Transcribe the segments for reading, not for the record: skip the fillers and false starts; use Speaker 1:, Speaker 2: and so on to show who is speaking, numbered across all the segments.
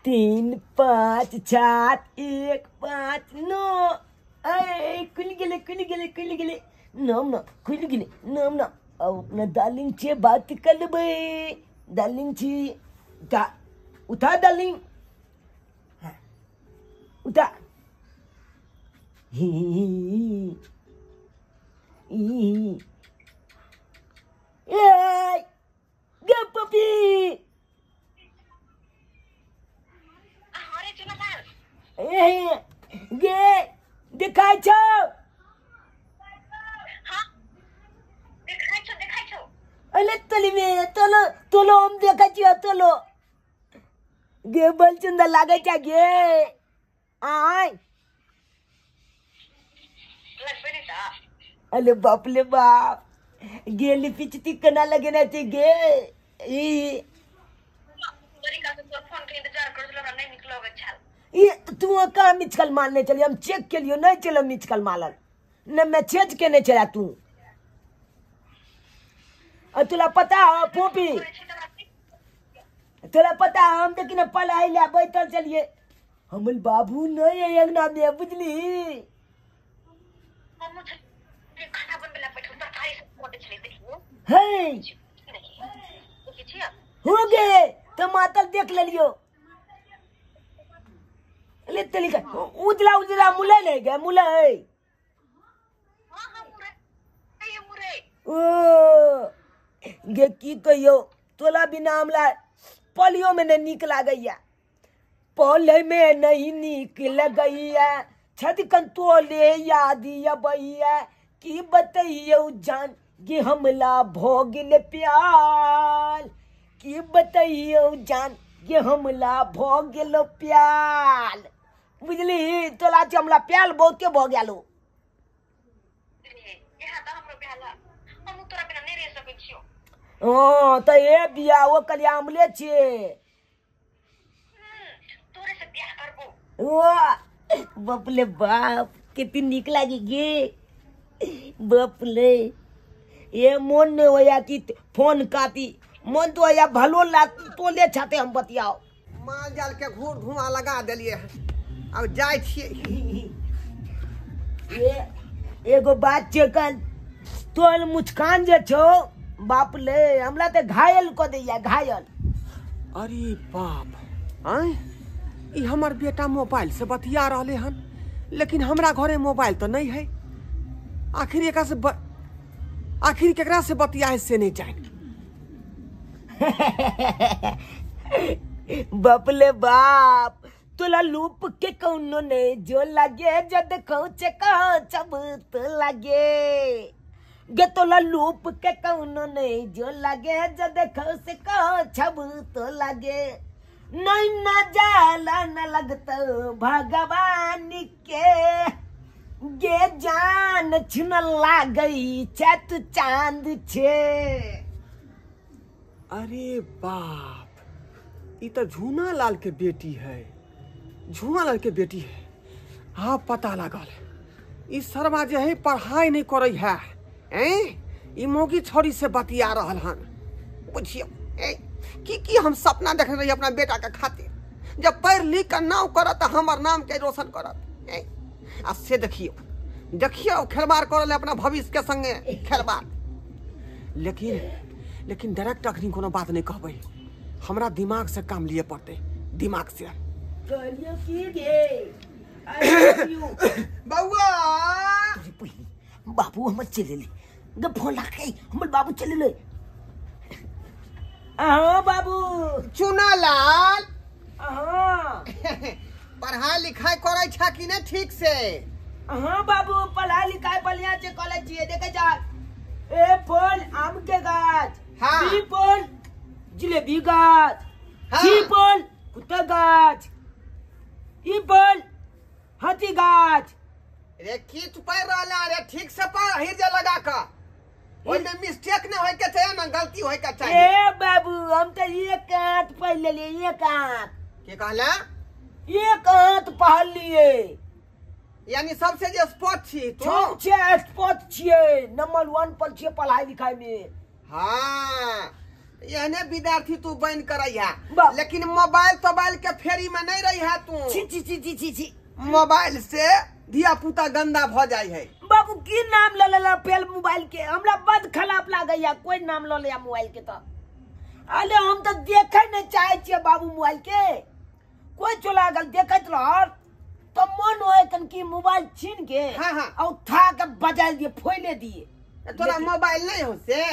Speaker 1: 3 5 7 1 5 9 ऐ खुलि गेलै खुलि गेलै खुलि गेलै नाम ना खुलि गेलै नाम ना। अब अपना डार्लिंग छे बात कर लेबै। डार्लिंग छी उठा उठा डार्लिंग हाँ, उठा। ही ही ए गे पपी ए गे देखाय छौ। अरे तोली में तोलो तोलो हम देखै छियो तोलो गे बल सुंदर लागै छै गे आय। अरे बाप ले बाप गे लिपस्टिक केना लगेने छै गे ई ई तू कहाँ मिचकल मारने चलिए। हम चेक केलियो नहीं चलो मिचकल मारल न मैसेज केने चला तू। और तुला पता हो पोपी तुला पता हम देखी न पढ़ाई ला बैठल चलिए हमर बाबू नहीं है अंगना में बुझली। हे हो गए तो मातल देख लेलियो। ले तली का उजला उजला मुले ले गए मुले ओ गे की कहियो तोला बिना हमला पलियो में नहीं नीक लागैया पले में नहीं नीक लगैया छदकन तोले याद अबैया की बतैयो जान गे हमला भ गेल प्यार की बतैयो जान गे हमला भ गेल प्यार बुझली। तोला हमला प्याल बहुते भ गेलो। ओ तो ए बिया ओ कलिया हमले छे
Speaker 2: तोरे से बियाह करबो।
Speaker 1: ओ बाप ले बाप कितनी नीक लागी गे बाप ले। ये मन नहीं होया कि फोन काटी मन तो होया भलो ला तोले छाते हम बतियाओ।
Speaker 3: माल जाल के घूर धुआं लगा देलिए अब जाय छिए।
Speaker 1: ये एगो बात छे कल तोल मुस्कान जे छो बाप ले हमला ते घायल को दैया घायल।
Speaker 3: अरे बाप आय ई हमर बेटा मोबाइल से बतिया रहले हन लेकिन हमरा घरे मोबाइल तो नहीं है। आखिर एकरा से आखिर केकरा से बतिया है से नहीं जान।
Speaker 1: बाप ले बाप तोला लूप के कौनो ने जो लगे जद कौचे कौचब तो लगे गे तोला लूप के कौनो नहीं जो लगे जद से कौचब तो लगे नहीं न जाला न लगत भगवान के गे जान छुन लागई छत चांद छे।
Speaker 3: अरे बाप ई तो झूना लाल के बेटी है झूना लाल के बेटी है। हाँ पता लागल ई शर्मा जे है पढ़ाई नहीं करे है ई मौगी छोरी से बतिया रहल हन बुझियो। की हम सपना देखने रही अपना बेटा के खातिर जब पढ़ लिख कर नाम करत हमर नाम के रोशन करत। आ से देखियो देखियो खेलबार करल अपना भविष्य के संगे खेलबार। लेकिन लेकिन डायरेक्ट अखनी कोनो बात नहीं कहबै हमरा दिमाग से काम लिए पड़ते दिमाग से।
Speaker 1: कहलियो की गे
Speaker 3: बउआ
Speaker 1: बाबू हमर चले ले गे फोन लागे हमर बाबू चले ले। हाँ बाबू
Speaker 3: चुना लाल
Speaker 1: हाँ
Speaker 3: पढ़ाई लिखाई करे छा कि नहीं ठीक से?
Speaker 1: हाँ बाबू पढ़ाई लिखाई बढ़िया से कॉलेज छिए देखे जा ए फल आम के गाछ
Speaker 3: हाँ।
Speaker 1: बी फल जिलेबी गाछ
Speaker 3: हाँ।
Speaker 1: सी फल कुत्ता गाछ ई फल हाथी गाछ।
Speaker 3: रे की तू पढ़ रहला रे ठीक से पढ़ हिर जे लगा का ओइमे मिस्टेक न होय के चाहिए ना गलती होय के चाहिए।
Speaker 1: ए बाबू हम तो एक हाथ पढ़ लेलिए एक हाथ।
Speaker 3: की कहला?
Speaker 1: एक हाथ पढ़ लिए
Speaker 3: यानी सबसे जे स्पॉट छी तू
Speaker 1: सबसे स्पॉट छिए नंबर 1 पर छिए पढ़ाई लिखाई में।
Speaker 3: हाँ एहने विद्यार्थी तू बन कर रही है, लेकिन मोबाइल तोबाइल के फेरी में नहीं रही है तू।
Speaker 1: छी छी छी छी छी,
Speaker 3: मोबाइल से धिया पुता गंदा भ जाय है।
Speaker 1: बाबू की नाम ल लेला पेल मोबाइल के, हमरा बद खराब लागैया कोई नाम ल लिया मोबाइल के। तो अरे हम तो देखे नहीं चाहे छियै बाबू मोबाइल के, कोई चला गल देखत रहल तो मन होए कन की मोबाइल छीन के।
Speaker 3: हाँ हाँ।
Speaker 1: और उठा के बजाय दिए, फोइले दिए।
Speaker 3: तोरा मोबाइल नहीं हो से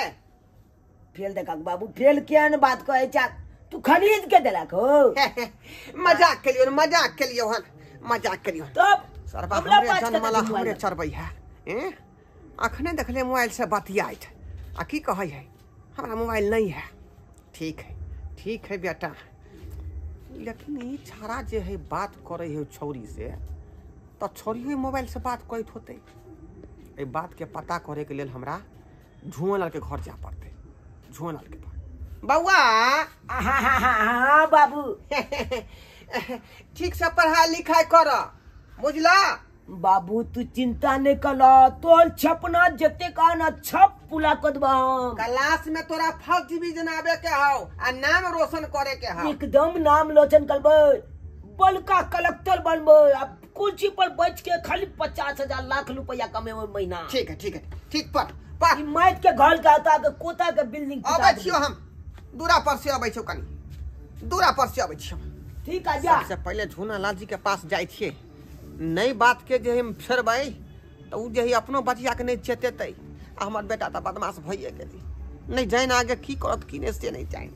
Speaker 1: फेल देखा बाबू, फेल किया न बात कहे चा, तू खरीद के देलक हो।
Speaker 3: मजाक के लियो, मजाक के लियो हन, मजाक के लियो।
Speaker 1: तब
Speaker 3: सरबा हमरे जनमला हमरे चरबै है। ए अखने देखले मोबाइल से बतियाइत आ की कहै है हमरा मोबाइल नहीं है। ठीक है ठीक है बेटा, लेकिन ई छाड़ा जे है बात करे है छौरी से, तो छौरी मोबाइल से बात करैत होते। ए बात के पता करे के लेल हमरा झुआलाल के घर जा पड़ते, झुआलाल के पास। बउआ।
Speaker 1: हाँ बाबू।
Speaker 3: ठीक से पढ़ाई लिखाई कर, बुझला
Speaker 1: बाबू? तू चिंता नहीं कर, तोल छपना जते का ना छप पुला कर दबा।
Speaker 3: क्लास में तोरा फर्स्ट डिवीजन आवे के हौ आ नाम रोशन करे के हौ।
Speaker 1: एकदम नाम रोशन करबे, बलका कलेक्टर बनबे, अब कुर्सी पर बैठ के खाली 50,000 लाख रुपया कमेबे महीना।
Speaker 3: ठीक है ठीक है ठीक, पर पर
Speaker 1: माइट के घर का आता के कोता के बिल्डिंग
Speaker 3: आबै छियो हम, दूरा पर से आबै छियो, कनी दूरा पर से आबै छियो।
Speaker 1: ठीक है जा।
Speaker 3: सबसे पहले झूना लाल जी के पास जाय छियै, नहीं बात के जे हम फेरबै तो उ जे है अपनो बचिया के नहीं चेतेतै। आ हमर बेटा तऽ बदमाश भइए गेलै, नहीं जानि आगे की करत की नहीं से नहीं जानि।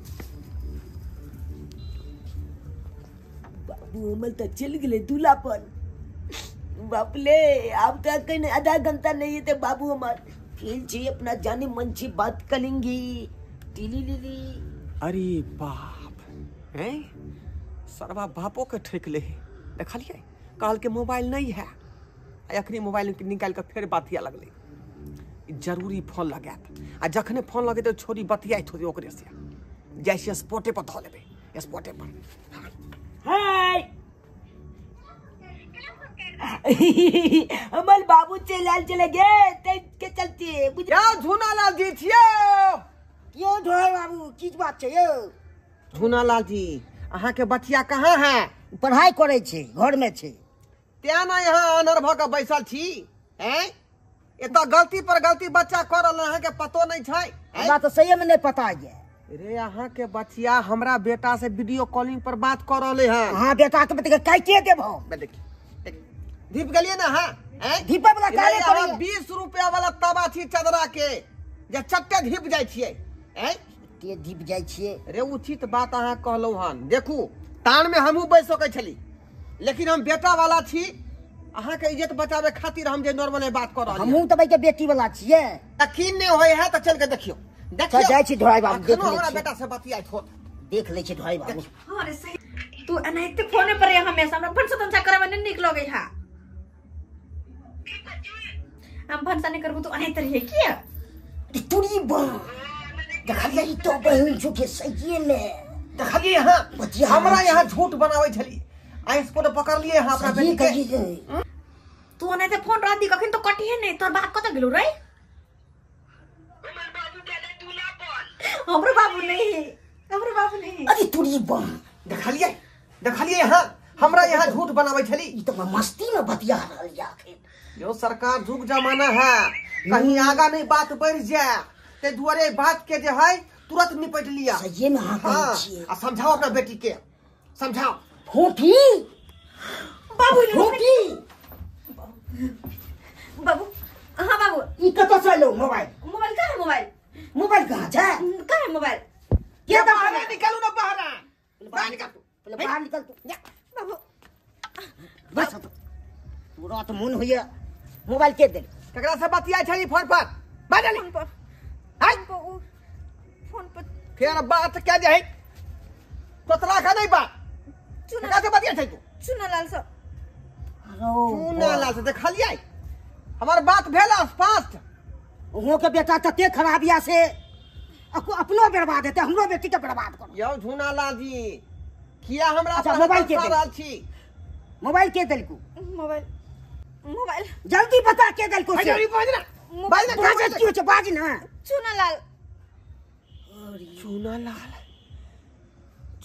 Speaker 1: बाबू हमर तऽ चलि गेलै दूल्हा पर। बाप ले अब तो कहीं आधा घंटा नहीं थे बाबू हमार। फिर जी अपना जाने मन से बात करेंगी। Tilly lily.
Speaker 3: अरे बाप हैं, सरवा बापो के ठेक ले, देखलिए कहल के मोबाइल नहीं है, अखनी मोबाइल निकाल के फेर बतिया लगले। जरूरी फोन लगात आ जखने फोन लगे तो छोरी बतियाइत होते ओकरे से, जैसे स्पॉटे पर धऽ लेबै, स्पॉटे पर।
Speaker 1: हाय हमर बाबू चल चले गए ते के चलते
Speaker 3: बुझा। झूनालाल जी छियो?
Speaker 1: क्यों ढोल बाबू की बात छै यौ?
Speaker 3: झूनालाल जी अहाँ के बचिया कहाँ है?
Speaker 1: पढ़ाई करै छै, घर में छै।
Speaker 3: तें ना यहाँ अनर भऽ के बैसल छी हैं? एतऽ गलती पर गलती बच्चा कर रहल, अहाँ के पतो नहीं छै।
Speaker 1: हमरा तऽ सही में नहीं पता है
Speaker 3: रे। अहाँ के बचिया हमरा बेटा से वीडियो कॉलिंग पर बात कर रहले हैं।
Speaker 1: अहाँ बेटा के काटिए देब हम।
Speaker 3: देखी धीप गेलिए ना। हाँ
Speaker 1: धीपे वाला काहे करिए?
Speaker 3: 20 रुपया वाला तवा छी चदरा के, जे चट्टे धीप जाइ छियै। हैं
Speaker 1: ते धीप जाइ छियै
Speaker 3: रे। उचित बात अहाँ कहलहुँ हन। देखू तान में हमहूँ बैस सकै छली, लेकिन हम बेटा वाला छी, अहाँ के इज्जत बचावे खातिर हम जे नॉर्मल बात कर रहल।
Speaker 1: हमहूँ तऽ के बेटी वाला छियै।
Speaker 3: यकीन नहीं होय है तऽ चल के देखियो, देखियो।
Speaker 1: जाइ छी ढोराई बाबू, देख
Speaker 3: हमरा बेटा से बतियाइत होत,
Speaker 1: देख लै छी ढोराई बाबू।
Speaker 2: हां रे सही, तू एनाहिते फोने पर हमेशा हमरा भनसा तनसा करे में नहीं नीक लगै है। हम भनसा नहीं करबो तो एनाहिते रहिए किया?
Speaker 1: तुरी बा देखलिए ई तो बहिन झूठे सहिए में
Speaker 3: देखलिए। हां हमरा यहाँ झूठ बनाबै छली, आ स्पॉट पकड़ लिए हां अपना बेटी के।
Speaker 2: तू एनाहिते फोन रह दी कखन तो कटिहे नहीं। तोर बाप कत गेलो रे? हमर बाबू गेलै दूल्हा पर। हमरो बाबू नहीं है, हमरो बाबू नहीं है।
Speaker 1: अरे तुरी बा
Speaker 3: देखलिए, देखलिए। हां हमरा यहाँ झूठ बनाबै छली।
Speaker 1: ई तो मस्ती में बतिया रहल या अखन।
Speaker 3: यो सरकार जुग जमाना है, कहीं आगा नहीं बात बढ़ जाए ते दुआरे बात के जे है तुरंत निपट लिया।
Speaker 1: सही में हां
Speaker 3: हाँ, आ समझाओ अपना बेटी के, समझाओ।
Speaker 1: फूफी
Speaker 2: बाबू,
Speaker 1: फूफी
Speaker 2: बाबू। हां बाबू
Speaker 1: ई कत से लो मोबाइल?
Speaker 2: मोबाइल कहाँ है? मोबाइल
Speaker 1: मोबाइल कहाँ छै?
Speaker 2: कहाँ है मोबाइल?
Speaker 3: के बाहर निकालू ना, बाहर बाहर निकाल तू,
Speaker 1: पहले बाहर निकल तू।
Speaker 2: जा बाबू
Speaker 1: बस पूरा तो मन होइया। मोबाइल के दे?
Speaker 3: ककरा से बतियाइ छली फोन पर? बाजली
Speaker 2: फोन पर।
Speaker 3: हाय
Speaker 2: फोन पर
Speaker 3: फेर बात के जे है तोतला का नहीं बात। ककरा से बतियाइ छै तू?
Speaker 2: चुनालाल से।
Speaker 3: चुनालाल से देखलियै हमर बात भेल स्पष्ट।
Speaker 1: ओहो के बेटा तते खराबिया से अपनो बर्बाद हेतै, हमरो बेटी के बर्बाद करू।
Speaker 3: यौ झुनालाल जी किया हमरा
Speaker 1: अच्छा, मोबाइल के
Speaker 3: रहल छी?
Speaker 1: मोबाइल के देलकू?
Speaker 2: मोबाइल मोबाइल
Speaker 1: जल्दी बता के देलकू से।
Speaker 3: अरे बाज ना,
Speaker 2: मोबाइल
Speaker 1: बाज क्यों छै? बाज ना।
Speaker 2: चुनालाल।
Speaker 3: चूना लाल,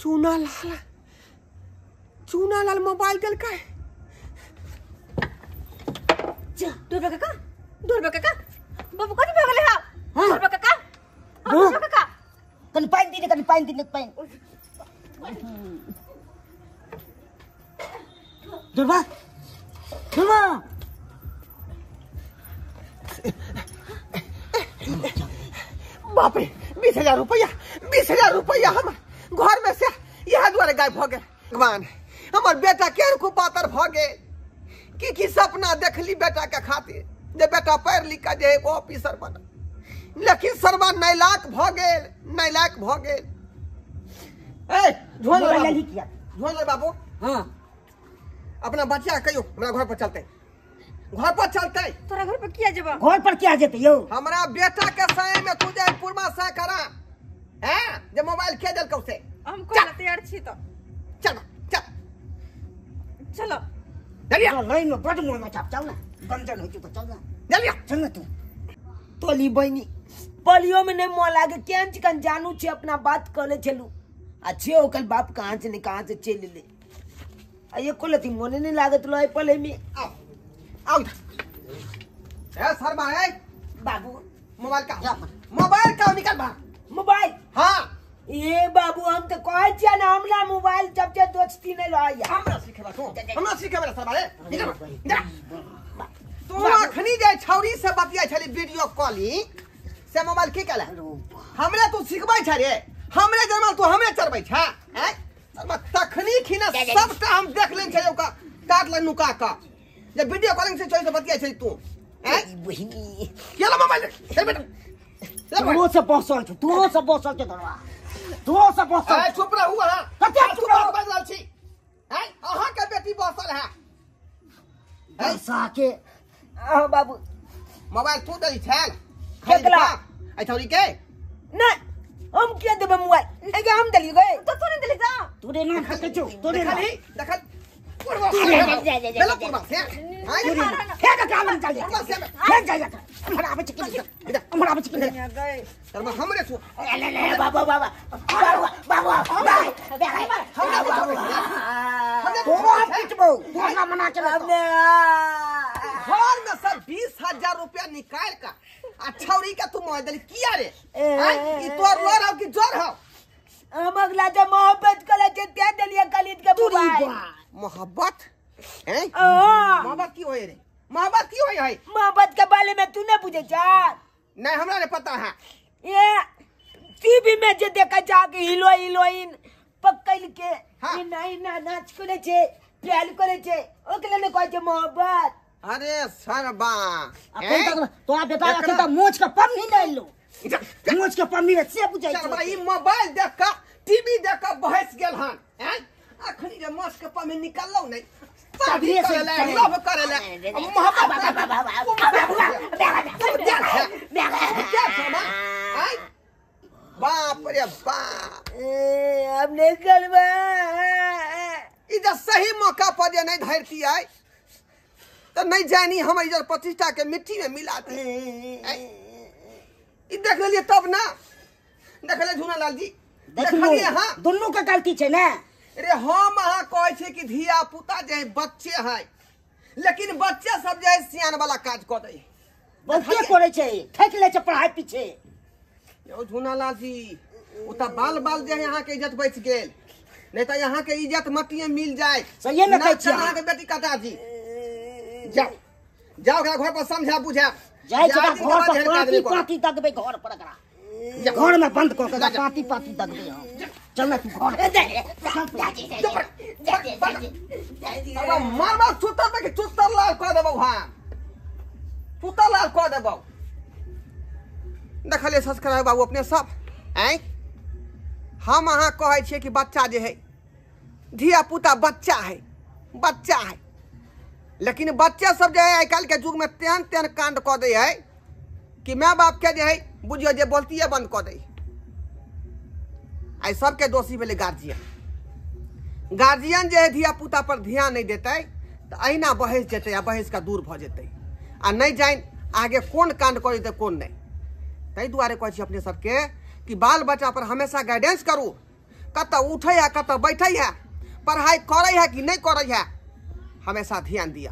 Speaker 3: चूना लाल, चूना लाल मोबाइल देलकै।
Speaker 2: जा दूर काका, दूर काका, बाबू कथी भऽ गेलै? हां दूर काका, दूर काका,
Speaker 1: कनि पानि दे, कनि पानि दे, पानि दुर्गा, दुर्गा।
Speaker 3: बाप रे, 20,000 रुपया, 20,000 रुपया हम घर में से यह दुआरे गायब भ गेल। भगवान, हमर बेटा केहन कुपातर भ गेल। की की सपना देखली बेटा के खातिर जे बेटा पढ़ लिख के जे एगो ऑफिसर बन, लेकिन सरवा 9 लाख भ गेल, 9 लाख भ गेल। ए झोल बाबू,
Speaker 1: हां
Speaker 3: अपना बच्चा कहियो हमरा घर पर चलते, घर पर चलते।
Speaker 2: तोरा घर पर किया जेबा?
Speaker 1: घर पर किया जेते यौ?
Speaker 3: हमरा बेटा के साय में तू जे पुरमा सा करा हैं जे मोबाइल के देलकौ से
Speaker 2: हम कोना तैयार छी त
Speaker 3: चल चल
Speaker 2: चलो
Speaker 3: चलिया।
Speaker 1: लाइन में बड मोन चाप, चल ना गंजन होइ त चल ना,
Speaker 3: चलिया
Speaker 1: चल ना तू। तोली बहिनी पलियो में नहीं मोन लागे, केन चिकन जानू छे अपना बात कले छलू आ छे ओकर बाप कहां से ने कहां से चलि ले आ ये कोलती मोने नहीं लागत लो पले में।
Speaker 3: आओ आओ ए शर्मा, ए
Speaker 1: बाबू
Speaker 3: मोबाइल का, मोबाइल का निकाल बाहर
Speaker 1: मोबाइल।
Speaker 3: हां
Speaker 1: ए बाबू हम त कहै छियै ना हमरा मोबाइल जब जे दोस्ती नहीं लइया।
Speaker 3: हमरा सिखेबा तू, हमरा सिखेबा शर्मा रे, निकल तू। अखनी जे छौरी से बतिया छली वीडियो कॉलिंग से मोबाइल की केला हमरा तू सिखबै छ रे? हमरे जन्मल तू हमरे चरबै छ हैं? तखनी खिना सबटा हम देख लेन छै ओका काट ले नुका का जे वीडियो कॉलिंग से छोई से बतिया छै तू हैं?
Speaker 1: बहिनी
Speaker 3: केला मोबाइल चल बेटा,
Speaker 1: तोरो से बसल छ, तोरो से बसल छ धरवा, तोरो से बसल।
Speaker 3: ए चुप रहू अहां,
Speaker 1: कते चुप रहू
Speaker 3: बाजल छी हैं? अहां के बेटी बसल है
Speaker 1: पैसा के। हां बाबू
Speaker 3: मोबाइल तू देली छल
Speaker 1: केकरा?
Speaker 3: ए छौरी के
Speaker 1: नहीं हम के देबै मोबाइल, एगे हम देली गए
Speaker 2: तो तू नहीं देली जा,
Speaker 1: तोरे नाम के छौ, तोरे नाम
Speaker 3: देखल पुरवा बेला पुरवा से हां
Speaker 1: हे का काम चल जा, हे जा जा हमरा आबै छै के, हमरा आबै छै के
Speaker 2: गए
Speaker 3: शर्मा हमरे छु।
Speaker 1: ले ले बाबू बाबा बाबू बाबू
Speaker 3: हमरा
Speaker 1: तोरो हम पिटबौ, तोरा मना के
Speaker 3: घर में सब 20,000 रुपया निकाल का आ छौरी के तू मोबाइल देली किया रे? ई तोर लोर हौ कि जोर हौ?
Speaker 1: हम अगला जे मोहब्बत करे छै ते देलिए कलित के मोबाइल।
Speaker 3: मोहब्बत हैं? मोहब्बत की होय रे? मोहब्बत की होय है?
Speaker 1: मोहब्बत के बारे में तू नहीं बुझे छा?
Speaker 3: नहीं हमरा नहीं पता है।
Speaker 1: ये टीवी में जे देखा जाके हीरो हीरोइन पकड़ के ये नहीं ना नाच करे छे, प्यार करे छे, ओकरे ने कहै छे मोहब्बत।
Speaker 3: अरे सरबा
Speaker 1: अखन तक तोरा बेटा अखन तक मोछ के पन्नी नहीं लो, मोछ के पन्नी से बुझाई छौ।
Speaker 3: सरबा ई मोबाइल देख के टीवी देख के बहस गेल हन हैं? अखनी जे मोछ के पन्नी निकललौ नहीं शादी करे ले, लव करे ले, मोहब्बत बाप रे बाप।
Speaker 1: ए अब नहीं करबा
Speaker 3: ई जे सही मौका पर जे नहीं धरती आई तो नहीं जानी हम इधर प्रतिष्ठा के मिट्टी में मिला दे। ई देख लेलिए तब ना, देख ले झूना लाल जी देखलिए। हां
Speaker 1: दोनों के गलती छै ना
Speaker 3: रे। हम अहाँ कहै छै कि धिया पुता जे बच्चे है, लेकिन बच्चे सब जे सियान वाला काज कऽ दै,
Speaker 1: बहुते करै छै, ठकि लै छै पढ़ाई पीछे।
Speaker 3: यौ झूना लाल जी ओ तऽ बाल बाल जे अहाँ के इज्जत बचि गेल, नहीं तऽ यहाँ के इज्जत मटिए मिल जाए।
Speaker 1: सही में कहै छी
Speaker 3: अहाँ के बेटी कटा जी। जाओ जाओ घर पर समझा बुझा
Speaker 1: जाय छै घर पर, पाती पाती दगबै घर पर, एकरा घर में बंद कऽ के पाती पाती दगबै हम। चल ना तू घर
Speaker 3: मारबा चुतर पे के चुतर लाल कऽ देबौ, हम चुतर लाल कऽ देबौ। देखलिए सब्सक्राइब बाबू अपने सब आँय, हम अहाँ कहै छियै कि बच्चा जे है धिया पुता बच्चा है, बच्चा है, लेकिन बच्चा सब जे है आइ काल्हि के युग में तेहन तेहन कांड कऽ दै है कि my बाप के जे है बुझियौ जे बोलतिए बंद कऽ दै। आइ सबके दोषी भेलै गार्जियन। गार्जियन जे है धिया पुता पर ध्यान नहीं देतै तऽ अहिना बहस जेतै आ बहस के दूर भऽ जेतै आ नहीं जानि आगे कोन कांड कऽ जेतै कोन नहीं। ताहि दुआरे कहै छी अपने सबके कि बाल बच्चा पर हमेशा गाइडेंस करू, कतऽ उठै है कतऽ बैठै है, पढ़ाई करै है कि नहीं करै है, हमेशा ध्यान दिया।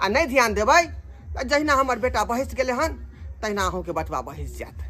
Speaker 3: आ नहीं ध्यान देबै तऽ जहिना हमर बेटा बहसि गेलै हन तहिना अहूँके बचबा बहसि जायत।